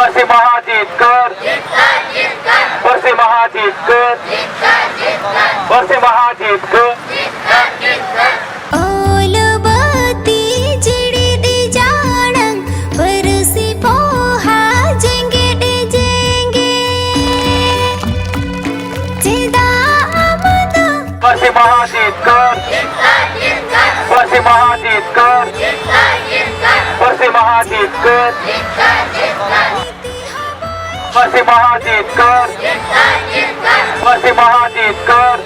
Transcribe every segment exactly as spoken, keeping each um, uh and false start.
ᱯᱟᱹᱨᱥᱤ ᱢᱟᱦᱟ ᱡᱤᱛᱠᱟᱹᱨ᱾ ᱯᱟᱹᱨᱥᱤ ᱢᱟᱦᱟ ᱡᱤᱛᱠᱟᱹᱨ᱾ ᱯᱟᱹᱨᱥᱤ ᱢᱟᱦᱟ ᱡᱤᱛᱠᱟᱹᱨ᱾ ᱚᱞ ᱵᱟᱹᱛᱤ ᱡᱤᱲᱤᱫ ᱡᱟᱲᱟᱝ ᱯᱟᱹᱨᱥᱤ ᱯᱚᱦᱟ ᱡᱮᱜᱮᱫ ᱡᱮᱜᱮᱫ᱾ ᱪᱮᱫᱟᱜ ᱟᱢ ᱫᱚ ᱯᱟᱹᱨᱥᱤ ᱢᱟᱦᱟ ᱡᱤᱛᱠᱟᱹᱨ᱾ ᱯᱟᱹᱨᱥᱤ ᱢᱟᱦᱟ ᱡᱤᱛᱠᱟᱹᱨ᱾ ᱯᱟᱹᱨᱥᱤ ᱢᱟᱦᱟ ᱡᱤᱛᱠᱟᱹᱨ᱾ ᱯᱟᱹᱨᱥᱤ ᱢᱟᱦᱟ ᱡᱤᱛᱠᱟᱹᱨ᱾ ᱯᱟᱹᱨᱥᱤ ᱢᱟᱦᱟ ᱡᱤᱛᱠᱟᱹᱨ᱾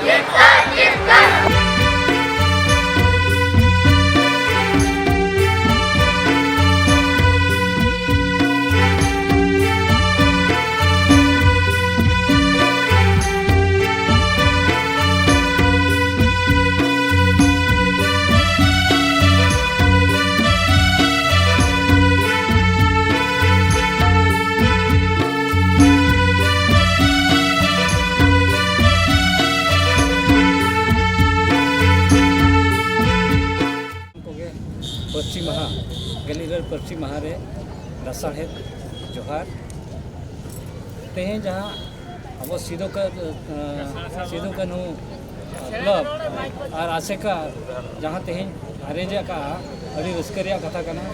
ᱠᱚᱜᱮ ᱯᱟᱹᱨᱥᱤ ᱢᱟᱦᱟ, ᱜᱮᱞ ᱤᱨᱟᱹᱞ ᱯᱟᱹᱨᱥᱤ ᱢᱟᱦᱟ ᱨᱮ ᱞᱟᱥᱟᱲᱦᱮᱫ ᱡᱚᱦᱟᱨ᱾ ᱛᱮᱦᱮᱧ ᱡᱟᱦᱟᱸ ᱟᱵᱚ ᱥᱤᱫᱩ ᱠᱟ-, ᱥᱤᱫᱩ ᱠᱟᱹᱱᱦᱩ ᱠᱞᱟᱵᱽ ᱟᱨ ᱟᱥᱮᱠᱟ ᱡᱟᱦᱟᱸ ᱛᱮᱦᱮᱧ arrange ᱟᱠᱟᱫᱼᱟ, ᱟᱹᱰᱤ ᱨᱟᱹᱥᱠᱟᱹ ᱨᱮᱭᱟᱜ ᱠᱟᱛᱷᱟ ᱠᱟᱱᱟ᱾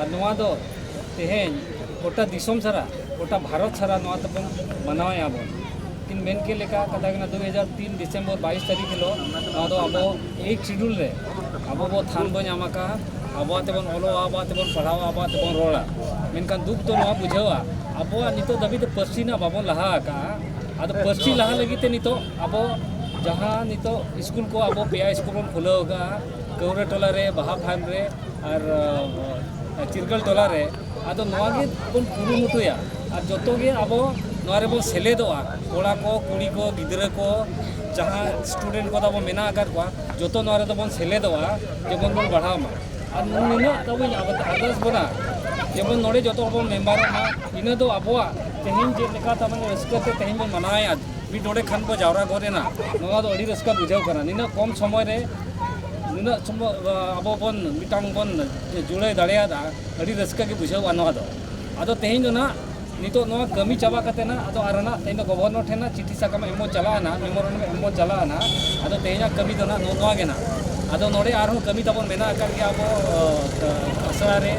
ᱟᱨ ᱱᱚᱣᱟ ᱫᱚ ᱛᱮᱦᱮᱧ ᱜᱚᱴᱟ ᱫᱤᱥᱚᱢ ᱥᱟᱨᱟ, ᱜᱚᱴᱟ ᱵᱷᱟᱨᱚᱛ ᱥᱟᱨᱟ ᱱᱚᱣᱟ ᱛᱮᱵᱚᱱ ᱢᱟᱱᱟᱣᱮᱫᱼᱟ ᱵᱚᱱ᱾ ᱠᱤᱱ ᱢᱮᱱ ᱠᱮᱫ ᱞᱮᱠᱟ ᱠᱟᱛᱷᱟ ᱠᱟᱱᱟ, ᱫᱩ ᱦᱟᱡᱟᱨ ᱛᱤᱱ ᱰᱤᱥᱮᱢᱵᱚᱨ ᱵᱟᱭᱤᱥ ᱛᱟᱹᱨᱤᱠᱷ ᱦᱤᱞᱳᱜ ᱱᱚᱣᱟ ᱫᱚ ᱟᱵᱚ eighth schedule ᱨᱮ ᱟᱵᱚ ᱵᱚ ᱛᱷᱟᱱ ᱵᱚ ᱧᱟᱢ ᱟᱠᱟᱫᱼᱟ᱾ ᱟᱵᱚᱣᱟᱜ ᱛᱮᱵᱚᱱ ᱚᱞᱚᱜᱼᱟ, ᱟᱵᱚᱣᱟᱜ ᱛᱮᱵᱚᱱ ᱯᱟᱲᱦᱟᱣᱟ, ᱟᱵᱚᱣᱟᱜ ᱛᱮᱵᱚᱱ ᱨᱚᱲᱟ᱾ ᱢᱮᱱᱠᱷᱟᱱ ᱫᱩᱠ ᱫᱚ ᱱᱚᱣᱟ ᱵᱩᱡᱷᱟᱹᱣᱟ, ᱟᱵᱚᱣᱟᱜ ᱱᱤᱛᱚᱜ ᱫᱷᱟᱹᱵᱤᱡ ᱛᱮ ᱯᱟᱹᱨᱥᱤ ᱨᱮᱱᱟᱜ ᱵᱟᱵᱚᱱ ᱞᱟᱦᱟ ᱟᱠᱟᱫᱼᱟ᱾ ᱟᱫᱚ ᱯᱟᱹᱨᱥᱤ ᱞᱟᱦᱟ ᱞᱟᱹᱜᱤᱫ ᱛᱮ ᱱᱤᱛᱚᱜ ᱟᱵᱚ ᱡᱟᱦᱟᱸ ᱱᱤᱛᱚᱜ ᱥᱠᱩᱞ ᱠᱚ ᱟᱵᱚ ᱯᱮᱭᱟ ᱥᱠᱩᱞ ᱵᱚᱱ ᱠᱷᱩᱞᱟᱹᱣ ᱟᱠᱟᱫᱼᱟ, ᱠᱟᱹᱣᱨᱟᱹ ᱴᱚᱞᱟ ᱨᱮ, ᱵᱟᱦᱟ ᱯᱷᱟᱨᱢ ᱨᱮ ᱟᱨ, ᱟᱸ, ᱪᱤᱨᱜᱟᱹᱞ ᱴᱚᱞᱟ ᱨᱮ᱾ ᱟᱫᱚ ᱱᱚᱣᱟ ᱜᱮ ᱵᱚᱱ ᱠᱩᱨᱩᱢᱩᱴᱩᱭᱟ ᱟᱨ ᱡᱚᱛᱚ ᱜᱮ ᱟᱵᱚ ᱱᱚᱣᱟ ᱨᱮᱵᱚᱱ ᱥᱮᱞᱮᱫᱚᱜᱼᱟ᱾ ᱠᱚᱲᱟ ᱠᱚ, ᱠᱩᱲᱤ ᱠᱚ, ᱜᱤᱫᱽᱨᱟᱹ ᱠᱚ, ᱡᱟᱦᱟᱸ student ᱠᱚ ᱛᱟᱵᱚ ᱢᱮᱱᱟᱜ ᱟᱠᱟᱫ ᱠᱚᱣᱟ, ᱡᱚᱛᱚ ᱱᱚᱣᱟ ᱨᱮᱫᱚ ᱵᱚᱱ ᱥᱮᱞᱮᱫᱚᱜᱼᱟ, ᱡᱮᱢᱚᱱ ᱵᱚᱱ ᱵᱟᱲᱦᱟᱣ ᱢᱟ᱾ ᱟᱨ ᱱᱩᱱᱟᱹᱜ ᱛᱟᱵᱚᱱ ᱟᱨᱫᱟᱥ ᱵᱚᱱᱟ, ᱡᱮᱢᱚᱱ ᱱᱚᱰᱮ ᱡᱚᱛᱚ ᱦᱚᱲ ᱵᱚᱱ ᱢᱮᱢᱵᱟᱨᱚᱜ ᱢᱟ, ᱤᱱᱟᱹ ᱫᱚ ᱟᱵᱚᱣᱟᱜ ᱛᱮᱦᱮᱧ ᱪᱮᱫ ᱞᱮᱠᱟ ᱛᱟᱵᱚᱱ ᱨᱟᱹᱥᱠᱟᱹ ᱛᱮ ᱛᱮᱦᱮᱧ ᱵᱚᱱ ᱢᱟᱱᱟᱣᱮᱫᱼᱟ, ᱢᱤᱫ ᱰᱚᱸᱰᱮ ᱠᱷᱟᱱ ᱵᱚ ᱡᱟᱣᱨᱟ ᱜᱚᱫ ᱮᱱᱟ, ᱱᱚᱣᱟ ᱫᱚ ᱟᱹᱰᱤ ᱨᱟᱹᱥᱠᱟᱹ ᱵᱩᱡᱷᱟᱹᱣ ᱠᱟᱱᱟ᱾ ᱱᱤᱱᱟᱹᱜ ᱠᱚᱢ ᱥᱚᱢᱚᱭ ᱨᱮ ᱱᱩᱱᱟᱹᱜ ᱥᱚᱢᱚᱭ, ᱟᱵᱚ ᱵᱚᱱ ᱢᱤᱫᱴᱟᱝ ᱵᱚᱱ ᱡᱩᱲᱟᱹᱣ ᱫᱟᱲᱮᱭᱟᱫᱟ, ᱟᱹᱰᱤ ᱨᱟᱹᱥᱠᱟᱹ ᱜᱮ ᱵᱩᱡᱷᱟᱹᱣᱟ ᱱᱚᱣᱟ ᱫᱚ᱾ ᱟᱫᱚ ᱛᱮᱦᱮᱧ ᱫᱚ ᱱᱟᱦᱟᱜ ᱱᱤᱛᱚᱜ ᱱᱚᱣᱟ ᱠᱟᱹᱢᱤ ᱪᱟᱵᱟ ᱠᱟᱛᱮ ᱱᱟᱜ ᱟᱫᱚ ᱟᱨ ᱱᱟᱜ ᱛᱮᱦᱮᱧ ᱫᱚ ᱜᱚᱵᱷᱚᱨᱱᱚᱨ ᱴᱷᱮᱱ ᱱᱟᱜ ᱪᱤᱴᱷᱤ ᱥᱟᱠᱟᱢ ᱮᱢᱚᱜ ᱪᱟᱞᱟᱜᱼᱟ ᱱᱟᱜ, ᱢᱮᱢᱳᱨᱮᱱᱰᱟᱢ ᱮᱢᱚᱜ ᱪᱟᱞᱟᱜᱼᱟ ᱱᱟᱜ᱾ ᱟᱫᱚ ᱛᱮᱦᱮᱧᱟᱜ ᱠᱟᱹᱢᱤ ᱫᱚ ᱱᱟᱜ ᱱᱚ-, ᱱᱚᱣᱟ ᱜᱮ ᱱᱟᱜ᱾ ᱟᱫᱚ ᱱᱚᱰᱮ ᱟᱨᱦᱚᱸ ᱠᱟᱹᱢᱤ ᱛᱟᱵᱚᱱ ᱢᱮᱱᱟᱜ ᱟᱠᱟᱫ ᱜᱮᱭᱟ ᱟᱵᱚ, ᱟᱥᱲᱟ ᱨᱮ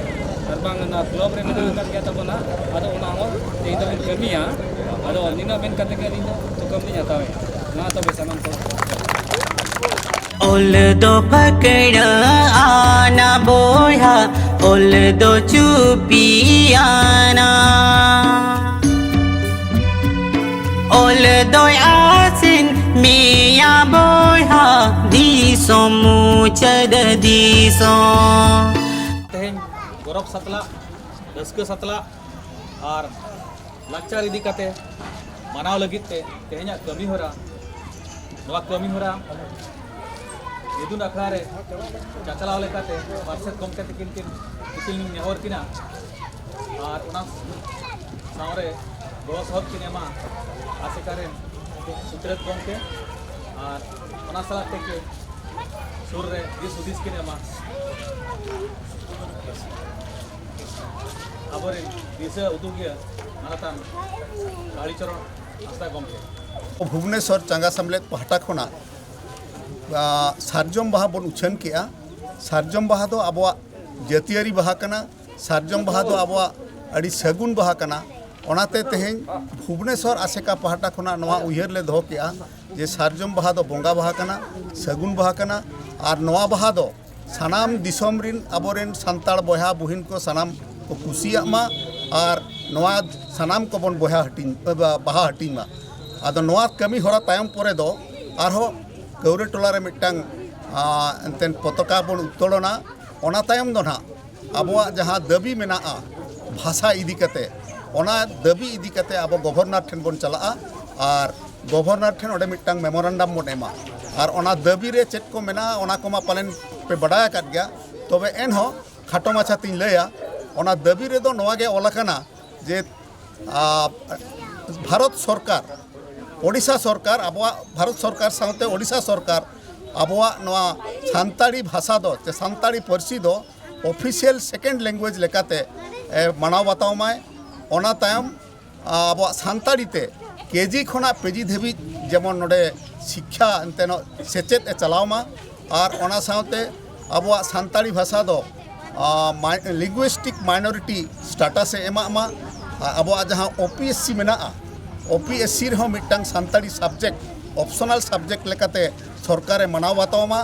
ᱟᱨ ᱵᱟᱝ ᱚᱱᱟ ᱠᱞᱟᱵᱽ ᱨᱮ ᱢᱮᱱᱟᱜ ᱟᱠᱟᱫ ᱜᱮᱭᱟ ᱛᱟᱵᱚᱱᱟ᱾ ᱟᱫᱚ ᱚᱱᱟ ᱦᱚᱸ ᱛᱮᱦᱮᱧ ᱫᱚᱵᱚᱱ ᱠᱟᱹᱢᱤᱭᱟ᱾ ᱟᱫᱚ ᱱᱤᱱᱟᱹᱜ ᱢᱮᱱ ᱠᱟᱛᱮ ᱜᱮ ᱟᱹᱞᱤᱧ ᱫᱚ ᱛᱷᱩᱠᱟᱹᱢ ᱞᱤᱧ ᱦᱟᱛᱟᱣᱮᱫᱼᱟ᱾ ᱢᱟ ᱛᱚᱵᱮ ᱥᱟᱱᱟᱢ ᱠᱚ᱾ ᱚᱞ ᱫᱚ ᱯᱷᱟᱹᱠᱲᱟᱹ ᱟᱱᱟ ᱵᱚᱭᱦᱟ, ᱚᱞ ᱫᱚ ᱪᱩᱯᱤ ᱟᱱᱟ᱾ ᱚᱞ ᱫᱚᱭ ᱟᱥᱮᱱ ᱢᱮᱭᱟ ᱵᱚᱭᱦᱟ, ᱫᱤᱥᱚᱢ ᱢᱩᱪᱟᱹᱫ ᱫᱤᱥᱚᱢ᱾ ᱛᱮᱦᱮᱧ ᱜᱚᱨᱚᱵᱽ ᱥᱟᱛᱞᱟᱜ, ᱨᱟᱹᱥᱠᱟᱹ ᱥᱟᱛᱞᱟᱜ ᱟᱨ ᱞᱟᱠᱪᱟᱨ ᱤᱫᱤ ᱠᱟᱛᱮ ᱢᱟᱱᱟᱣ ᱞᱟᱹᱜᱤᱫ ᱛᱮ ᱛᱮᱦᱮᱧᱟᱜ ᱠᱟᱹᱢᱤ ᱦᱚᱨᱟ, ᱱᱚᱣᱟ ᱠᱟᱹᱢᱤ ᱦᱚᱨᱟ ᱤᱛᱩᱱ ᱟᱠᱷᱲᱟ ᱨᱮ ᱪᱟᱪᱞᱟᱣ ᱞᱮᱠᱟᱛᱮ ᱯᱟᱨᱥᱮᱛ ᱜᱚᱢᱠᱮ ᱛᱟᱹᱠᱤᱱ ᱠᱤᱱ, ᱛᱤᱠᱤᱱ ᱞᱤᱧ ᱱᱮᱦᱚᱨ ᱠᱤᱱᱟ᱾ ᱟᱨ ᱚᱱᱟ ᱥᱟᱶᱨᱮ ᱜᱚᱲᱚ ᱥᱚᱦᱚᱫ ᱠᱤᱱ ᱮᱢᱟ ᱟᱥᱮᱠᱟ ᱨᱮᱱ ᱥᱩᱛᱨᱮᱛ ᱜᱚᱢᱠᱮ, ᱟᱨ ᱚᱱᱟ ᱥᱟᱞᱟᱜ ᱛᱮᱜᱮ ᱥᱩᱨ ᱨᱮ ᱫᱤᱥ ᱦᱩᱫᱤᱥ ᱠᱤᱱ ᱮᱢᱟ ᱟᱵᱚᱨᱮᱱ ᱫᱤᱥᱟᱹ ᱩᱫᱩᱜᱤᱭᱟᱹ ᱢᱟᱱᱚᱛᱟᱱ ᱠᱟᱲᱤᱪᱚᱨᱚᱱ ᱦᱟᱸᱥᱫᱟ ᱜᱚᱢᱠᱮ᱾ ᱵᱷᱩᱵᱽᱱᱮᱥᱚᱨ ᱪᱟᱸᱜᱟ ᱥᱮᱢᱞᱮᱫ ᱯᱟᱦᱴᱟ ᱠᱷᱚᱱᱟᱜ, ᱟ, ᱥᱟᱨᱡᱚᱢ ᱵᱟᱦᱟ ᱵᱚᱱ ᱩᱪᱷᱟᱹᱱ ᱠᱮᱜᱼᱟ᱾ ᱥᱟᱨᱡᱚᱢ ᱵᱟᱦᱟ ᱫᱚ ᱟᱵᱚᱣᱟᱜ ᱡᱟᱹᱛᱤᱭᱟᱹᱨᱤ ᱵᱟᱦᱟ ᱠᱟᱱᱟ᱾ ᱥᱟᱨᱡᱚᱢ ᱵᱟᱦᱟ ᱫᱚ ᱟᱵᱚᱣᱟᱜ ᱟᱹᱰᱤ ᱥᱟᱹᱜᱩᱱ ᱵᱟᱦᱟ ᱠᱟᱱᱟ᱾ ᱚᱱᱟᱛᱮ ᱛᱮᱦᱮᱧ ᱵᱷᱩᱵᱽᱱᱮᱥᱚᱨ ᱟᱥᱮᱠᱟ ᱯᱟᱦᱴᱟ ᱠᱷᱚᱱᱟᱜ ᱱᱚᱣᱟ ᱩᱭᱦᱟᱹᱨ ᱞᱮ ᱫᱚᱦᱚ ᱠᱮᱜᱼᱟ ᱡᱮ ᱥᱟᱨᱡᱚᱢ ᱵᱟᱦᱟ ᱫᱚ ᱵᱚᱸᱜᱟ ᱵᱟᱦᱟ ᱠᱟᱱᱟ, ᱥᱟᱹᱜᱩᱱ ᱵᱟᱦᱟ ᱠᱟᱱᱟ᱾ ᱟᱨ ᱱᱚᱣᱟ ᱵᱟᱦᱟ ᱫᱚ ᱥᱟᱱᱟᱢ ᱫᱤᱥᱚᱢ ᱨᱤᱱ ᱟᱵᱚᱨᱮᱱ ᱥᱟᱱᱛᱟᱲ ᱵᱚᱭᱦᱟ ᱵᱩᱦᱤᱱ ᱠᱚ ᱥᱟᱱᱟᱢ ᱠᱚ ᱠᱩᱥᱤᱭᱟᱜ ᱢᱟ ᱟᱨ ᱱᱚᱣᱟ ᱥᱟᱱᱟᱢ ᱠᱚᱵᱚᱱ ᱵᱚᱭᱦᱟ ᱦᱟᱹᱴᱤᱧ, ᱵᱟᱦᱟ ᱦᱟᱹᱴᱤᱧ ᱢᱟ᱾ ᱟᱫᱚ ᱱᱚᱣᱟ ᱠᱟᱹᱢᱤ ᱦᱚᱨᱟ ᱛᱟᱭᱚᱢ ᱯᱚᱨᱮ ᱫᱚ ᱟᱨᱦᱚᱸ ᱠᱟᱹᱣᱨᱟᱹ ᱴᱚᱞᱟ ᱨᱮ ᱢᱤᱫᱴᱟᱝ, ᱟ, ᱮᱱᱛᱮᱱ ᱯᱚᱛᱟᱠᱟ ᱵᱚᱱ ᱩᱛᱛᱳᱲᱚᱱᱟ᱾ ᱚᱱᱟ ᱛᱟᱭᱚᱢ ᱫᱚ ᱱᱟᱦᱟᱜ ᱟᱵᱚᱣᱟᱜ ᱡᱟᱦᱟᱸ ᱫᱟᱹᱵᱤ ᱢᱮᱱᱟᱜᱼᱟ ᱵᱷᱟᱥᱟ ᱤᱫᱤ ᱠᱟᱛᱮ, ᱚᱱᱟ ᱫᱟᱹᱵᱤ ᱤᱫᱤ ᱠᱟᱛᱮ ᱟᱵᱚ ᱜᱚᱵᱷᱚᱨᱱᱚᱨ ᱴᱷᱮᱱ ᱵᱚᱱ ᱪᱟᱞᱟᱜᱼᱟ ᱟᱨ ᱜᱚᱵᱷᱚᱨᱱᱚᱨ ᱴᱷᱮᱱ ᱚᱸᱰᱮ ᱢᱤᱫᱴᱟᱝ ᱢᱮᱢᱳᱨᱟᱱᱰᱟᱢ ᱵᱚᱱ ᱮᱢᱟ᱾ ᱟᱨ ᱚᱱᱟ ᱫᱟᱹᱵᱤ ᱨᱮ ᱪᱮᱫ ᱠᱚ ᱢᱮᱱᱟᱜᱼᱟ, ᱚᱱᱟ ᱠᱚᱢᱟ ᱯᱟᱞᱮᱱ ᱯᱮ ᱵᱟᱰᱟᱭ ᱟᱠᱟᱫ ᱜᱮᱭᱟ᱾ ᱛᱚᱵᱮ ᱮᱱᱦᱚᱸ ᱠᱷᱟᱴᱚ ᱢᱟᱪᱷᱟ ᱛᱤᱧ ᱞᱟᱹᱭᱟ, ᱚᱱᱟ ᱫᱟᱹᱵᱤ ᱨᱮᱫᱚ ᱱᱚᱣᱟ ᱜᱮ ᱚᱞ ᱟᱠᱟᱱᱟ ᱡᱮ, ᱟ, ᱵᱷᱟᱨᱚᱛ ᱥᱚᱨᱠᱟᱨ, ᱳᱰᱤᱥᱟ ᱥᱚᱨᱠᱟᱨ, ᱟᱵᱚᱣᱟᱜ ᱵᱷᱟᱨᱚᱛ ᱥᱚᱨᱠᱟᱨ ᱥᱟᱶᱛᱮ ᱳᱰᱤᱥᱟ ᱥᱚᱨᱠᱟᱨ ᱟᱵᱚᱣᱟᱜ ᱱᱚᱣᱟ ᱥᱟᱱᱛᱟᱲᱤ ᱵᱷᱟᱥᱟ ᱫᱚ, ᱪᱮ ᱥᱟᱱᱛᱟᱲᱤ ᱯᱟᱹᱨᱥᱤ ᱫᱚ official second language ᱞᱮᱠᱟᱛᱮ, ᱮ, ᱢᱟᱱᱟᱣ ᱵᱟᱛᱟᱣ ᱢᱟᱭ᱾ ᱚᱱᱟ ᱛᱟᱭᱚᱢ ᱟᱵᱚᱣᱟᱜ ᱥᱟᱱᱛᱟᱲᱤ ᱛᱮ ᱠᱮᱡᱤ ᱠᱷᱚᱱᱟᱜ ᱯᱤᱡᱤ ᱫᱷᱟᱹᱵᱤᱡ ᱡᱮᱢᱚᱱ ᱱᱚᱰᱮ ᱥᱤᱠᱠᱷᱟ ᱮᱱᱛᱮ ᱥᱮᱪᱮᱫ ᱮ ᱪᱟᱞᱟᱣ ᱢᱟ, ᱟᱨ ᱚᱱᱟ ᱥᱟᱶᱛᱮ ᱟᱵᱚᱣᱟᱜ ᱥᱟᱱᱛᱟᱲᱤ ᱵᱷᱟᱥᱟ ᱫᱚ ᱞᱤᱝᱜᱩᱭᱮᱥᱴᱤᱠ ᱢᱟᱭᱱᱚᱨᱤᱴᱤ ᱥᱴᱟᱴᱟᱥ ᱮ ᱮᱢᱟᱜ ᱢᱟ᱾ ᱟᱨ ᱟᱵᱚᱣᱟᱜ ᱡᱟᱦᱟᱸ ᱳᱯᱤᱮᱥᱥᱤ ᱢᱮᱱᱟᱜᱼᱟ, ᱳᱯᱤᱮᱥᱥᱤ ᱨᱮᱦᱚᱸ ᱢᱤᱫᱴᱟᱝ ᱥᱟᱱᱛᱟᱲᱤ ᱥᱟᱵᱡᱮᱠᱴ, ᱚᱯᱥᱚᱱᱟᱞ ᱥᱟᱵᱡᱮᱠᱴ ᱞᱮᱠᱟᱛᱮ ᱥᱚᱨᱠᱟᱨᱮ ᱢᱟᱱᱟᱣ ᱵᱟᱛᱟᱣ ᱢᱟ᱾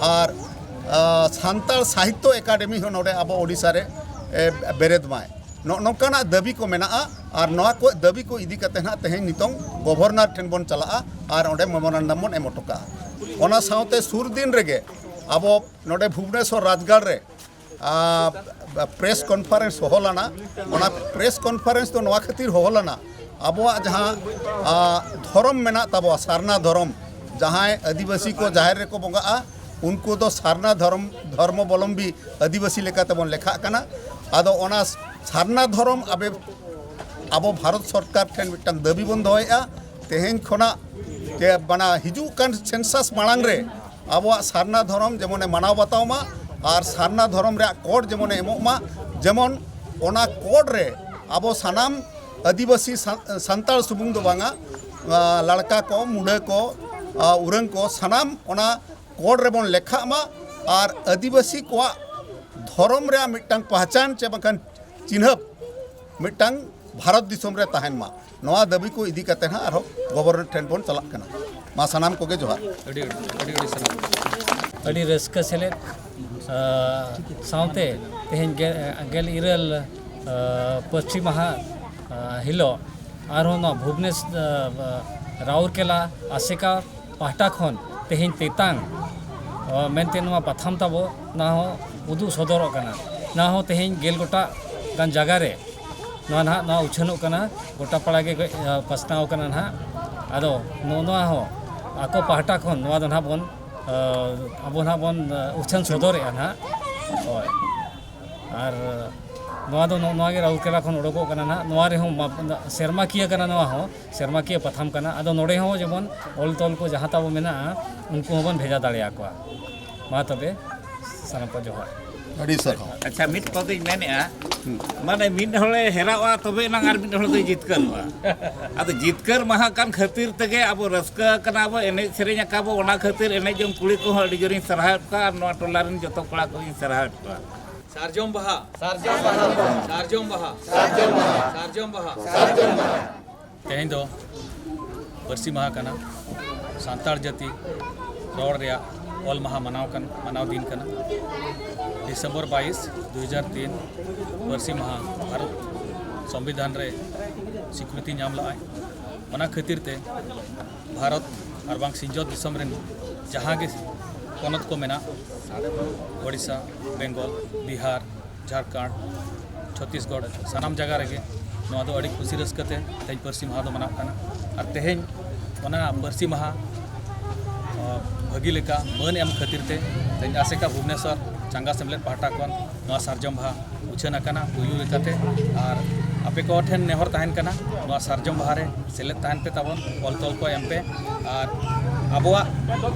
ᱟᱨ ᱥᱟᱱᱛᱟᱲ ᱥᱟᱦᱤᱛᱛᱚ ᱮᱠᱟᱰᱮᱢᱤ ᱦᱚᱸ ᱱᱚᱰᱮ ᱟᱵᱚ ᱳᱰᱤᱥᱟ ᱨᱮ ᱵᱮᱨᱮᱫ ᱢᱟᱭ᱾ ᱱᱚᱜᱼᱚ ᱱᱚᱝᱠᱟᱱᱟᱜ ᱫᱟᱹᱵᱤ ᱠᱚ ᱢᱮᱱᱟᱜᱼᱟ᱾ ᱟᱨ ᱱᱚᱣᱟ ᱠᱚ ᱫᱟᱹᱵᱤ ᱠᱚ ᱤᱫᱤ ᱠᱟᱛᱮ ᱱᱟᱦᱟᱜ ᱛᱮᱦᱮᱧ ᱱᱤᱛᱚᱝ ᱜᱚᱵᱷᱚᱨᱱᱚᱨ ᱴᱷᱮᱱ ᱵᱚᱱ ᱪᱟᱞᱟᱜᱼᱟ ᱟᱨ ᱚᱸᱰᱮ ᱢᱮᱢᱳᱨᱟᱱᱰᱟᱢ ᱵᱚᱱ ᱮᱢ ᱦᱚᱴᱚ ᱠᱟᱜᱼᱟ᱾ ᱚᱱᱟ ᱥᱟᱶᱛᱮ ᱥᱩᱨ ᱫᱤᱱ ᱨᱮᱜᱮ ᱟᱵᱚ ᱱᱚᱰᱮ ᱵᱷᱩᱵᱽᱱᱮᱥᱚᱨ ᱨᱟᱡᱽᱜᱟᱲ ᱨᱮ ᱯᱨᱮᱥ ᱠᱚᱱᱯᱷᱟᱨᱮᱱᱥ ᱦᱚᱦᱚ ᱞᱮᱱᱟ᱾ ᱚᱱᱟ ᱯᱨᱮᱥ ᱠᱚᱱᱯᱷᱟᱨᱮᱱᱥ ᱫᱚ ᱱᱚᱣᱟ ᱠᱷᱟᱹᱛᱤᱨ ᱦᱚᱦᱚ ᱞᱮᱱᱟ, ᱟᱵᱚᱣᱟᱜ ᱡᱟᱦᱟᱸ ᱫᱷᱚᱨᱚᱢ ᱢᱮᱱᱟᱜ ᱛᱟᱵᱚᱣᱟ, ᱥᱟᱨᱱᱟ ᱫᱷᱚᱨᱚᱢ, ᱡᱟᱦᱟᱸᱭ ᱟᱹᱫᱤᱵᱟᱹᱥᱤ ᱠᱚ ᱡᱟᱦᱮᱨ ᱨᱮᱠᱚ ᱵᱚᱸᱜᱟᱜᱼᱟ, ᱩᱱᱠᱩ ᱫᱚ ᱥᱟᱨᱱᱟ ᱫᱷᱚᱨᱚᱢ ᱫᱷᱚᱨᱢᱚᱵᱚᱞᱚᱢᱵᱤ ᱟᱹᱫᱤᱵᱟᱹᱥᱤ ᱞᱮᱠᱟᱛᱮ ᱵᱚᱱ ᱞᱮᱠᱷᱟᱜ ᱠᱟᱱᱟ᱾ ᱟᱫᱚ ᱚᱱᱟ ᱥᱟᱨᱱᱟ ᱫᱷᱚᱨᱚᱢ ᱟᱵᱮ ᱟᱵᱚ ᱵᱷᱟᱨᱚᱛ ᱥᱚᱨᱠᱟᱨ ᱴᱷᱮᱱ ᱢᱤᱫᱴᱟᱝ ᱫᱟᱹᱵᱤ ᱵᱚᱱ ᱫᱚᱦᱚᱭᱮᱫᱼᱟ, ᱛᱮᱦᱮᱧ ᱠᱷᱚᱱᱟᱜ ᱡᱮ ᱵᱟᱱᱟ ᱦᱤᱡᱩᱜ ᱠᱟᱱ ᱥᱮᱱᱥᱟᱥ ᱢᱟᱲᱟᱝ ᱨᱮ ᱟᱵᱚᱣᱟᱜ ᱥᱟᱨᱱᱟ ᱫᱷᱚᱨᱚᱢ ᱡᱮᱢᱚᱱᱮ ᱢᱟᱱᱟᱣ ᱵᱟᱛᱟᱣ ᱢᱟ, ᱟᱨ ᱥᱟᱨᱱᱟ ᱫᱷᱚᱨᱚᱢ ᱨᱮᱭᱟᱜ ᱠᱳᱰ ᱡᱮᱢᱚᱱᱮ ᱮᱢᱚᱜ ᱢᱟ, ᱡᱮᱢᱚᱱ ᱚᱱᱟ ᱠᱳᱰ ᱨᱮ ᱟᱵᱚ ᱥᱟᱱᱟᱢ ᱟᱹᱫᱤᱵᱟᱹᱥᱤ ᱥᱟᱱᱛᱟᱲ ᱥᱩᱢᱩᱝ ᱫᱚ ᱵᱟᱝᱟ, ᱞᱟᱲᱠᱟ ᱠᱚ, ᱢᱩᱰᱟᱹ ᱠᱚ, ᱩᱨᱟᱹᱝ ᱠᱚ, ᱥᱟᱱᱟᱢ ᱚᱱᱟ ᱠᱳᱰ ᱨᱮᱵᱚᱱ ᱞᱮᱠᱷᱟᱜ ᱢᱟ᱾ ᱟᱨ ᱟᱹᱫᱤᱵᱟᱹᱥᱤ ᱠᱚᱣᱟᱜ ᱫᱷᱚᱨᱚᱢ ᱨᱮᱭᱟᱜ ᱢᱤᱫᱴᱟᱝ ᱯᱟᱦᱪᱟᱱ ᱪᱮ ᱵᱟᱝᱠᱷᱟᱱ ᱪᱤᱱᱦᱟᱹᱯ ᱢᱤᱫᱴᱟᱝ ᱵᱷᱟᱨᱚᱛ ᱫᱤᱥᱚᱢ ᱨᱮ ᱛᱟᱦᱮᱱ ᱢᱟ᱾ ᱱᱚᱣᱟ ᱫᱟᱹᱵᱤ ᱠᱚ ᱤᱫᱤ ᱠᱟᱛᱮ ᱦᱟᱸᱜ ᱟᱨᱦᱚᱸ ᱜᱚᱵᱷᱚᱨᱱᱚᱨ ᱴᱷᱮᱱ ᱵᱚᱱ ᱪᱟᱞᱟᱜ ᱠᱟᱱᱟ᱾ ᱢᱟ ᱥᱟᱱᱟᱢ ᱠᱚᱜᱮ ᱡᱚᱦᱟᱨ᱾ ᱟᱹᱰᱤ ᱟᱹᱰᱤ ᱟᱹᱰᱤ ᱟᱹᱰᱤ ᱥᱟᱨᱦᱟᱣ᱾ ᱟᱹᱰᱤ ᱨᱟᱹᱥᱠᱟᱹ ᱥᱮᱞᱮᱫ, ᱟᱸ, ᱥᱟᱶᱛᱮ ᱛᱮᱦᱮᱧ ᱜᱮ, ᱜᱮᱞ ᱤᱨᱟᱹᱞ, ᱟᱸ, ᱯᱟᱹᱨᱥᱤ ᱢᱟᱦᱟ, ᱟᱸ, ᱦᱤᱞᱳᱜ ᱟᱨᱦᱚᱸ ᱱᱚᱣᱟ ᱵᱷᱩᱵᱽᱱᱮᱥ-, ᱟᱸ, ᱨᱟᱩᱨᱠᱮᱞᱟ ᱟᱥᱮᱠᱟ ᱯᱟᱦᱴᱟ ᱠᱷᱚᱱ ᱛᱮᱦᱮᱧ ᱛᱮᱛᱟᱝ, ᱟᱸ, ᱢᱮᱱᱛᱮ ᱱᱚᱣᱟ ᱯᱟᱛᱷᱟᱢ ᱛᱟᱵᱚ ᱱᱚᱣᱟ ᱦᱚᱸ ᱩᱫᱩᱜ ᱥᱚᱫᱚᱨᱚᱜ ᱠᱟᱱᱟ᱾ ᱱᱚᱣᱟ ᱦᱚᱸ ᱛᱮᱦᱮᱧ ᱜᱮᱞ ᱜᱚᱴᱟᱝ ᱜᱟᱱ ᱡᱟᱭᱜᱟ ᱨᱮ ᱱᱚᱣᱟ ᱱᱟᱦᱟᱜ ᱱᱚᱣᱟ ᱩᱪᱷᱟᱹᱱᱚᱜ ᱠᱟᱱᱟ, ᱜᱚᱴᱟ ᱯᱟᱲᱟ ᱜᱮ, ᱮ, ᱯᱟᱥᱱᱟᱣ ᱠᱟᱱᱟ ᱱᱟᱦᱟᱜ᱾ ᱟᱫᱚ ᱱᱚᱜᱼᱚ ᱱᱚᱣᱟ ᱦᱚᱸ ᱟᱠᱚ ᱯᱟᱦᱴᱟ ᱠᱷᱚᱱ ᱱᱚᱣᱟ ᱫᱚ ᱱᱟᱦᱟᱜ ᱵᱚᱱ, ᱮ, ᱟᱵᱚ ᱱᱟᱦᱟᱜ ᱵᱚᱱ, ᱮ, ᱩᱪᱷᱟᱹᱱ ᱥᱚᱫᱚᱨᱮᱜᱼᱟ ᱱᱟᱦᱟᱜ᱾ ᱦᱳᱭ᱾ ᱟᱨ ᱱᱚᱣᱟ ᱫᱚ ᱱᱚᱜᱼᱚ ᱱᱚᱣᱟ ᱜᱮ ᱨᱟᱩᱨᱠᱮᱞᱟ ᱠᱷᱚᱱ ᱚᱰᱚᱠᱚᱜ ᱠᱟᱱᱟ ᱱᱟᱦᱟᱜ᱾ ᱱᱚᱣᱟ ᱨᱮᱦᱚᱸ ᱢᱟ-, ᱥᱮᱨᱢᱟᱠᱤᱭᱟᱹ ᱠᱟᱱᱟ, ᱱᱚᱣᱟ ᱦᱚᱸ ᱥᱮᱨᱢᱟᱠᱤᱭᱟᱹ ᱯᱟᱛᱷᱟᱢ ᱠᱟᱱᱟ᱾ ᱟᱫᱚ ᱱᱚᱰᱮ ᱦᱚᱸ ᱡᱮᱢᱚᱱ ᱚᱞ ᱛᱚᱞ ᱠᱚ ᱡᱟᱦᱟᱸ ᱛᱟᱵᱚ ᱢᱮᱱᱟᱜᱼᱟ, ᱩᱱᱠᱩ ᱦᱚᱸᱵᱚᱱ ᱵᱷᱮᱡᱟ ᱫᱟᱲᱮᱭᱟᱠᱚᱣᱟ᱾ ᱢᱟ ᱛᱚᱵᱮ, ᱥᱟᱱᱟᱢ ᱠᱚ ᱡᱚᱦᱟᱨ᱾ ᱟᱹᱰᱤ ᱥᱟᱨᱦᱟᱣ᱾ ᱟᱪᱪᱷᱟ, ᱢᱤᱫ ᱠᱟᱛᱷᱟᱧ ᱢᱮᱱᱮᱫᱼᱟ, ᱢᱟᱱᱮ ᱢᱤᱫ ᱦᱚᱲᱮ ᱦᱮᱨᱟᱣᱟ ᱛᱚᱵᱮ ᱮᱱᱟᱝ ᱟᱨ ᱢᱤᱫ ᱦᱚᱲ ᱫᱚᱭ ᱡᱤᱛᱠᱟᱹᱨᱚᱜᱼᱟ᱾ ᱟᱫᱚ ᱡᱤᱛᱠᱟᱹᱨ ᱢᱟᱦᱟ ᱠᱟᱱ ᱠᱷᱟᱹᱛᱤᱨ ᱛᱮᱜᱮ ᱟᱵᱚ ᱨᱟᱹᱥᱠᱟᱹ ᱠᱟᱱᱟ ᱵᱚ, ᱮᱱᱮᱡ ᱥᱮᱨᱮᱧ ᱟᱠᱟᱵᱚ, ᱚᱱᱟ ᱠᱷᱟᱹᱛᱤᱨ ᱮᱱᱮᱡ ᱡᱚᱝ ᱠᱩᱲᱤ ᱠᱚᱦᱚᱸ ᱟᱹᱰᱤ ᱡᱳᱨᱤᱧ ᱥᱟᱨᱦᱟᱣᱮᱫ ᱠᱚᱣᱟ ᱟᱨ ᱱᱚᱣᱟ ᱴᱚᱞᱟ ᱨᱮᱱ ᱡᱚᱛᱚ ᱠᱚᱲᱟ ᱠᱚᱧ ᱥᱟᱨᱦᱟᱣᱮᱫ ᱠᱚᱣᱟ᱾ ᱥᱟᱨᱡᱚᱢ ᱵᱟᱦᱟ, ᱥᱟᱨᱡᱚᱢ ᱵᱟᱦᱟ, ᱥᱟᱨᱡᱚᱢ ᱵᱟᱦᱟ, ᱥᱟᱨᱡᱚᱢ ᱵᱟᱦᱟ᱾ ᱛᱮᱦᱮᱧ ᱫᱚ ᱯᱟᱹᱨᱥᱤ ᱢᱟᱦᱟ ᱠᱟᱱᱟ᱾ ᱥᱟᱱᱛᱟᱲ ᱡᱟᱹᱛᱤ ᱨᱚᱲ ᱨᱮᱭᱟᱜ ᱚᱞ ᱢᱟᱦᱟ ᱢᱟᱱᱟᱣ ᱠᱟᱱ, ᱢᱟᱱᱟᱣ ᱫᱤᱱ ᱠᱟᱱᱟ᱾ ᱰᱤᱥᱮᱢᱵᱚᱨ ᱵᱟᱭᱤᱥ, ᱫᱩ ᱦᱟᱡᱟᱨ ᱛᱤᱱ ᱯᱟᱹᱨᱥᱤ ᱢᱟᱦᱟ ᱵᱷᱟᱨᱚᱛ ᱥᱚᱝᱵᱤᱫᱷᱟᱱ ᱨᱮ ᱥᱤᱠᱨᱤᱛᱤ ᱧᱟᱢ ᱞᱮᱫᱟᱭ᱾ ᱚᱱᱟ ᱠᱷᱟᱹᱛᱤᱨ ᱛᱮ ᱵᱷᱟᱨᱚᱛ ᱟᱨ ᱵᱟᱝ ᱥᱤᱧᱚᱛ ᱫᱤᱥᱚᱢ ᱨᱮᱱ ᱡᱟᱦᱟᱸ ᱜᱮ ᱯᱚᱱᱚᱛ ᱠᱚ ᱢᱮᱱᱟᱜ, ᱳᱰᱤᱥᱟ, ᱵᱮᱝᱜᱚᱞ, ᱵᱤᱦᱟᱨ, ᱡᱷᱟᱲᱠᱷᱚᱸᱰ, ᱪᱷᱚᱛᱤᱥᱜᱚᱲ, ᱥᱟᱱᱟᱢ ᱡᱟᱭᱜᱟ ᱨᱮᱜᱮ ᱱᱚᱣᱟ ᱫᱚ ᱟᱹᱰᱤ ᱠᱩᱥᱤ ᱨᱟᱹᱥᱠᱟᱹ ᱛᱮ ᱛᱮᱦᱮᱧ ᱯᱟᱹᱨᱥᱤ ᱢᱟᱦᱟ ᱫᱚ ᱢᱟᱱᱟᱜ ᱠᱟᱱᱟ᱾ ᱟᱨ ᱛᱮᱦᱮᱧ ᱚᱱᱟ ᱯᱟᱹᱨᱥᱤ ᱢᱟᱦᱟ, ᱟ, ᱵᱷᱟᱹᱜᱤ ᱞᱮᱠᱟ ᱢᱟᱹᱱ ᱮᱢ ᱠᱷᱟᱹᱛᱤᱨ ᱛᱮ ᱛᱮᱦᱮᱧ ᱟᱥᱮᱠᱟ ᱵᱷᱩᱵᱽᱱᱮᱥᱚᱨ ᱪᱟᱸᱜᱟ ᱥᱮᱢᱞᱮᱫ ᱯᱟᱦᱴᱟ ᱠᱷᱚᱱ ᱱᱚᱣᱟ ᱥᱟᱨᱡᱚᱢ ᱵᱟᱦᱟ ᱩᱪᱷᱟᱹᱱ ᱟᱠᱟᱱᱟ ᱯᱩᱭᱞᱩ ᱞᱮᱠᱟᱛᱮ᱾ ᱟᱨ ᱟᱯᱮ ᱠᱚ ᱴᱷᱮᱱ ᱱᱮᱦᱚᱨ ᱛᱟᱦᱮᱱ ᱠᱟᱱᱟ, ᱱᱚᱣᱟ ᱥᱟᱨᱡᱚᱢ ᱵᱟᱦᱟ ᱨᱮ ᱥᱮᱞᱮᱫ ᱛᱟᱦᱮᱱ ᱯᱮ ᱛᱟᱵᱚᱱ, ᱚᱞ ᱛᱚᱞ ᱠᱚ ᱮᱢ ᱯᱮ᱾ ᱟᱨ ᱟᱵᱚᱣᱟᱜ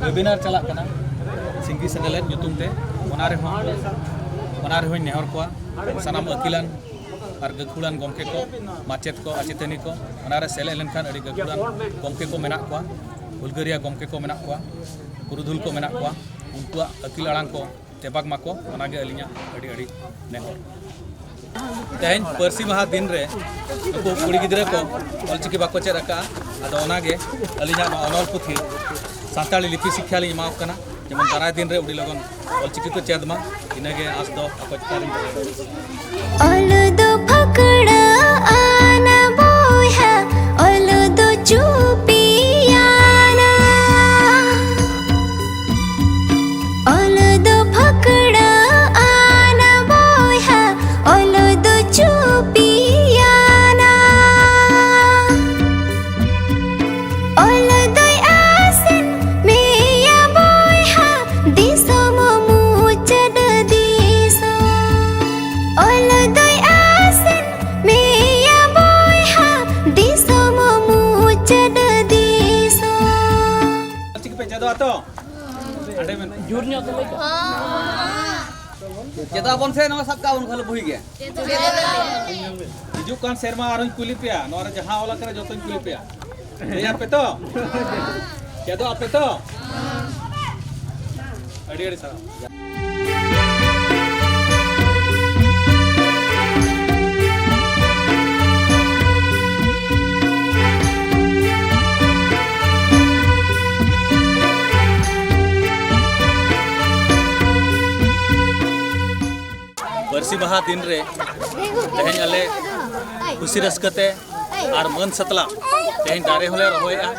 webinar ᱪᱟᱞᱟᱜ ᱠᱟᱱᱟ ᱥᱤᱝᱜᱤ ᱥᱮᱱᱮᱞᱮᱫ ᱧᱩᱛᱩᱢ ᱛᱮ, ᱚᱱᱟ ᱨᱮᱦᱚᱸ, ᱚᱱᱟ ᱨᱮᱦᱚᱸᱧ ᱱᱮᱦᱚᱨ ᱠᱚᱣᱟ ᱥᱟᱱᱟᱢ ᱟᱹᱠᱤᱞᱟᱱ ᱟᱨ ᱜᱟᱹᱠᱷᱩᱲᱟᱱ ᱜᱚᱢᱠᱮ ᱠᱚ, ᱢᱟᱪᱮᱫ ᱠᱚ, ᱟᱪᱮᱛᱟᱹᱱᱤ ᱠᱚ, ᱚᱱᱟᱨᱮ ᱥᱮᱞᱮᱫ ᱞᱮᱱᱠᱷᱟᱱ ᱟᱹᱰᱤ ᱜᱟᱹᱠᱷᱩᱲᱟᱱ ᱜᱚᱢᱠᱮ ᱠᱚ ᱢᱮᱱᱟᱜ ᱠᱚᱣᱟ, ᱦᱩᱞᱜᱟᱹᱨᱤᱭᱟ ᱜᱚᱢᱠᱮ ᱠᱚ ᱢᱮᱱᱟᱜ ᱠᱚᱣᱟ, ᱯᱩᱨᱩᱫᱷᱩᱞ ᱠᱚ ᱢᱮᱱᱟᱜ ᱠᱚᱣᱟ, ᱩᱱᱠᱩᱣᱟᱜ ᱟᱹᱠᱤᱞ ᱟᱲᱟᱝ ᱠᱚ ᱛᱮᱵᱟᱜ ᱢᱟᱠᱚ, ᱚᱱᱟᱜᱮ ᱟᱹᱞᱤᱧᱟᱜ ᱟᱹᱰᱤ ᱟᱹᱰᱤ ᱱᱮᱦᱚᱨ᱾ ᱛᱮᱦᱮᱧ ᱯᱟᱹᱨᱥᱤ ᱢᱟᱦᱟ ᱫᱤᱱ ᱨᱮ ᱱᱩᱠᱩ ᱠᱩᱲᱤ ᱜᱤᱫᱽᱨᱟᱹ ᱠᱚ ᱚᱞᱪᱤᱠᱤ ᱵᱟᱠᱚ ᱪᱮᱫ ᱟᱠᱟᱫᱼᱟ, ᱟᱫᱚ ᱚᱱᱟᱜᱮ ᱟᱹᱞᱤᱧᱟᱜ ᱱᱚᱣᱟ ᱚᱱᱚᱞ ᱯᱩᱛᱷᱤ ᱥᱟᱱᱛᱟᱲᱤ ᱞᱤᱯᱤ ᱥᱤᱠᱠᱷᱟ ᱞᱤᱧ ᱮᱢᱟ ᱠᱚ ᱠᱟᱱᱟ, ᱡᱮᱢᱚᱱ ᱫᱟᱨᱟᱭ ᱫᱤᱱ ᱨᱮ ᱟᱹᱰᱤ ᱞᱚᱜᱚᱱ ᱚᱞᱪᱤᱠᱤ ᱠᱚ ᱪᱮᱫ ᱢᱟ, ᱤᱱᱟᱹᱜᱮ ᱟᱸᱥ ᱫᱚ ᱟᱠᱚ ᱪᱮᱛᱟᱱ ᱨᱤᱧ ᱫᱚᱦᱚᱭᱮᱫᱟ᱾ ᱚᱞ ᱫᱚ ᱯᱷᱟᱹᱠᱲᱟᱹᱜ ᱟᱱᱟ ᱵᱚᱭᱦᱟ, ᱚᱞ ᱫᱚ ᱪᱩᱯᱤᱭᱟᱱᱟ᱾ ᱚᱞ ᱫᱚ ᱯᱷᱟᱹᱠᱲᱟᱹᱜ ᱟᱱᱟ ᱵᱚᱭᱦᱟ, ᱚᱞ ᱫᱚ ᱪᱩᱯᱤᱭᱟᱱᱟ᱾ ᱚᱞ ᱫᱚᱭ ᱟᱥᱮᱱ ᱢᱮᱭᱟ ᱵᱚᱭᱦᱟ, ᱫᱤᱥᱚᱢ ᱢᱩᱪᱟᱹᱫ ᱫᱤᱥᱚᱢ᱾ ᱚᱞ ᱫᱚᱭ ᱟᱥᱮᱱ ᱢᱮᱭᱟ ᱵᱚᱭᱦᱟ, ᱫᱤᱥᱚᱢ ᱢᱩᱪᱟᱹᱫ ᱫᱤᱥᱚᱢ᱾ ᱪᱤᱠᱤ ᱯᱮ ᱪᱮᱫᱚᱜᱼᱟ ᱛᱚ? ᱟᱸᱰᱮ ᱢᱮᱱ- ᱡᱳᱨ ᱧᱚᱜ ᱛᱮ ᱞᱟᱹᱭ ᱠᱟᱜ᱾ ᱪᱮᱫᱚᱜ ᱟᱵᱚᱱ ᱥᱮ ᱱᱚᱣᱟ ᱥᱟᱵ ᱠᱟᱜ ᱵᱚᱱ ᱠᱷᱟᱹᱞᱤ ᱵᱩᱦᱤ ᱜᱮ? ᱦᱤᱡᱩᱜ ᱠᱟᱱ ᱥᱮᱨᱢᱟ ᱟᱨᱦᱚᱸᱧ ᱠᱩᱞᱤ ᱯᱮᱭᱟ, ᱱᱚᱣᱟ ᱨᱮ ᱡᱟᱦᱟᱸ ᱚᱞ ᱟᱠᱟᱱᱟ ᱡᱚᱛᱚᱧ ᱠᱩᱞᱤ ᱯᱮᱭᱟ᱾ ᱞᱟᱹᱭ ᱟᱯᱮ ᱛᱚ? ᱪᱮᱫᱚᱜ ᱟᱯᱮ ᱛᱚ? ᱟᱹᱰᱤ ᱟᱹᱰᱤ ᱥᱟᱨᱦᱟᱣ᱾ ᱯᱟᱹᱨᱥᱤ ᱢᱟᱦᱟ ᱫᱤᱱ ᱨᱮ ᱛᱮᱦᱮᱧ ᱟᱞᱮ ᱠᱩᱥᱤ ᱨᱟᱹᱥᱠᱟᱹ ᱛᱮ ᱟᱨ ᱢᱟᱹᱱ ᱥᱟᱛᱞᱟᱜ ᱛᱮᱦᱮᱧ ᱫᱟᱨᱮ ᱦᱚᱸᱞᱮ ᱨᱚᱦᱚᱭᱮᱜᱼᱟ᱾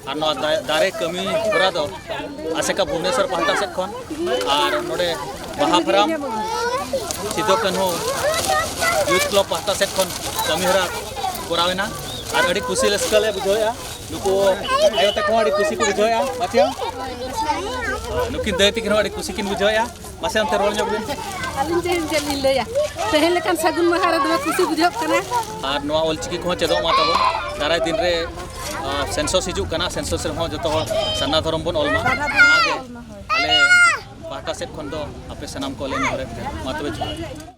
ᱟᱨ ᱱᱚᱣᱟ ᱫᱟ-, ᱫᱟᱨᱮ ᱠᱟᱹᱢᱤ ᱦᱚᱨᱟ ᱫᱚ ᱟᱥᱮᱠᱟ ᱵᱷᱩᱵᱽᱱᱮᱥᱚᱨ ᱯᱟᱦᱴᱟ ᱥᱮᱫ ᱠᱷᱚᱱ ᱟᱨ ᱱᱚᱰᱮ ᱵᱟᱦᱟ ᱯᱷᱟᱨᱟᱢ ᱥᱤᱫᱩ ᱠᱟᱹᱱᱦᱩ ᱭᱩᱛᱷ ᱠᱞᱟᱵᱽ ᱯᱟᱦᱴᱟ ᱥᱮᱫ ᱠᱷᱚᱱ ᱠᱟᱹᱢᱤ ᱦᱚᱨᱟ ᱠᱚᱨᱟᱣ ᱮᱱᱟ᱾ ᱟᱨ ᱟᱹᱰᱤ ᱠᱩᱥᱤ ᱨᱟᱹᱥᱠᱟᱹ ᱞᱮ ᱵᱩᱡᱷᱟᱹᱣᱮᱜᱼᱟ᱾ ᱱᱩᱠᱩ ᱟᱭᱳ ᱛᱟᱠᱚ ᱦᱚᱸ ᱟᱹᱰᱤ ᱠᱩᱥᱤ ᱠᱚ ᱵᱩᱡᱷᱟᱹᱣᱮᱜᱼᱟ᱾ ᱵᱟᱪᱷᱟ, ᱱᱩᱠᱤᱱ ᱫᱟᱹᱭ ᱛᱟᱹᱠᱤᱱ ᱦᱚᱸ ᱟᱹᱰᱤ ᱠᱩᱥᱤ ᱠᱤᱱ ᱵᱩᱡᱷᱟᱹᱣᱮᱜᱼᱟ᱾ ᱢᱟᱥᱮ ᱚᱱᱛᱮ ᱨᱚᱲ ᱧᱚᱜ ᱵᱤᱱ᱾ ᱟᱹᱞᱤᱧ ᱪᱮᱫ, ᱪᱮᱫ ᱞᱤᱧ ᱞᱟᱹᱭᱟ? ᱛᱮᱦᱮᱧ ᱞᱮᱠᱟᱱ ᱥᱟᱹᱜᱩᱱ ᱢᱟᱦᱟ ᱨᱮ ᱫᱚᱢᱮ ᱠᱩᱥᱤ ᱵᱩᱡᱷᱟᱹᱜ ᱠᱟᱱᱟ᱾ ᱟᱨ ᱱᱚᱣᱟ ᱚᱞᱪᱤᱠᱤ ᱠᱚᱦᱚᱸ ᱪᱮᱫᱚᱜ ᱢᱟ ᱛᱟᱵᱚᱱ᱾ ᱫᱟᱨᱟᱭ ᱫᱤᱱ ᱨᱮ, ᱟᱨ, ᱥᱮᱱᱥᱚᱥ ᱦᱤᱡᱩᱜ ᱠᱟᱱᱟ᱾ ᱥᱮᱱᱥᱚᱥ ᱨᱮᱦᱚᱸ ᱡᱚᱛᱚ ᱦᱚᱲ ᱥᱟᱨᱱᱟ ᱫᱷᱚᱨᱚᱢ ᱵᱚᱱ ᱚᱞ ᱢᱟ᱾ ᱚᱱᱟᱜᱮ ᱟᱞᱮ ᱯᱟᱦᱴᱟ ᱥᱮᱫ ᱠᱷᱚᱱ ᱫᱚ ᱟᱯᱮ ᱥᱟᱱᱟᱢ ᱠᱚ ᱞᱮ ᱱᱮᱦᱚᱨᱮᱫ ᱯᱮ᱾ ᱢᱟ ᱛᱚᱵᱮ ᱡᱚᱦᱟᱨ᱾